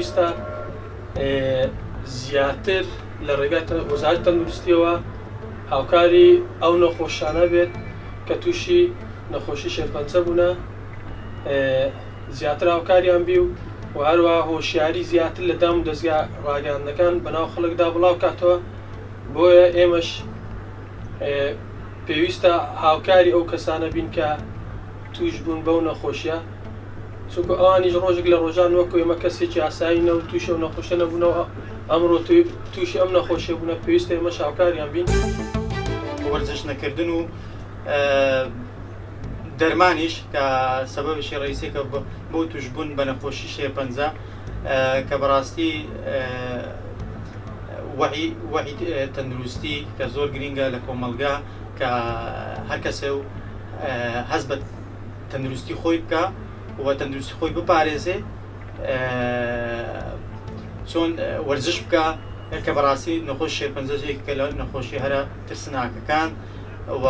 پێویستە زیاتر لە ڕێگای وەزارەتی تەندروستیەوە هاوکاری ئەو نەخۆشانە بێت کە تووشی نەخۆشی شێرپەنجە بوونە زیاتر هاوکاریان بی و و هەروەها هۆشیاری زیاتر لە دام و دەزگا ڕاگەیاندنەکان بەناو خەڵکدا بڵاو کاتەوە بۆیە ئێمەش پێویستە هاوکاری ئەو کەسانە بین کە توش بوون بەو نەخۆشیە چونکە ئەوانیش ڕۆژێک لە ڕۆژان وەکو ئێمە کەسێکی ئاسایی نە و تووشی ئەو نەخۆشە نەبوونەوە ئەمڕۆ تووشی ئەم نەخۆشیە بوونە پێویستە ئێمەش هاوکاریان بین. وەرزش نەکردن و دەرمانیش کە سەبەبێکی ڕئیسیەکە بۆ توشبوون بە نەخۆشی شێرپەنجە کە بەڕاستی وەعی وەعی تەندروستی کە زۆر گرینگە لە کۆمەڵگا کە هەر کەسێ و هەست بە تەندروستی خۆی بکە و تەندروستی خۆی بپارێزێ چۆن وەرزش بکە کە بەڕاستی نەخۆش شێرپەنجە یەکێکە لە نەخۆشی هەرە ترسناکەکان و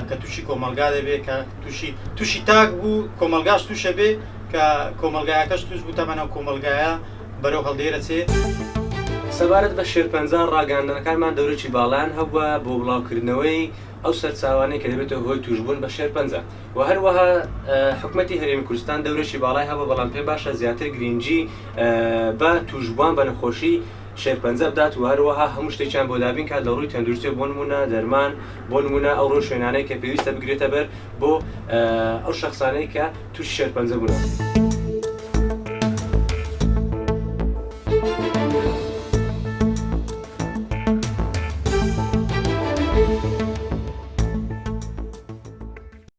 کە تووشی کۆمەلگا دەبێت کە تووشی تووشی تاک بوو کۆمەلگاش تووشە بێ کە کۆمەلگایەکەش توش بوو تەمەنە کۆمەلگایە بەرەو هەڵدێرە چێ. سەبارەت بە شێرپەنجە ڕاگەیاندنەکانمان دەورێکی باڵایان هەبووە بۆ بڵاوکردنەوەی ئەو سەرچاوانەی کە دەبێتە هۆی تووشبوون بە شێرپەنجە و هەروەها حکومەتی هەرێمی کوردستان دەورێکی باڵای هەبوو بەڵام پێم باشە زیاتر گرینگی بە تووشبووان بە نەخۆشی شێرپەنجە بدات و هەروەها هەموو شتێکیان بۆ دابین کات لە ڕووی تەندروستیەوە بۆ نموونە دەرمان بۆ نموونە ئەو ڕێوشوێنانەی کە پێویستە بگرێتە بەر بۆ ئەو شەخسانەی کە تووشی شێرپەنجە بوونە.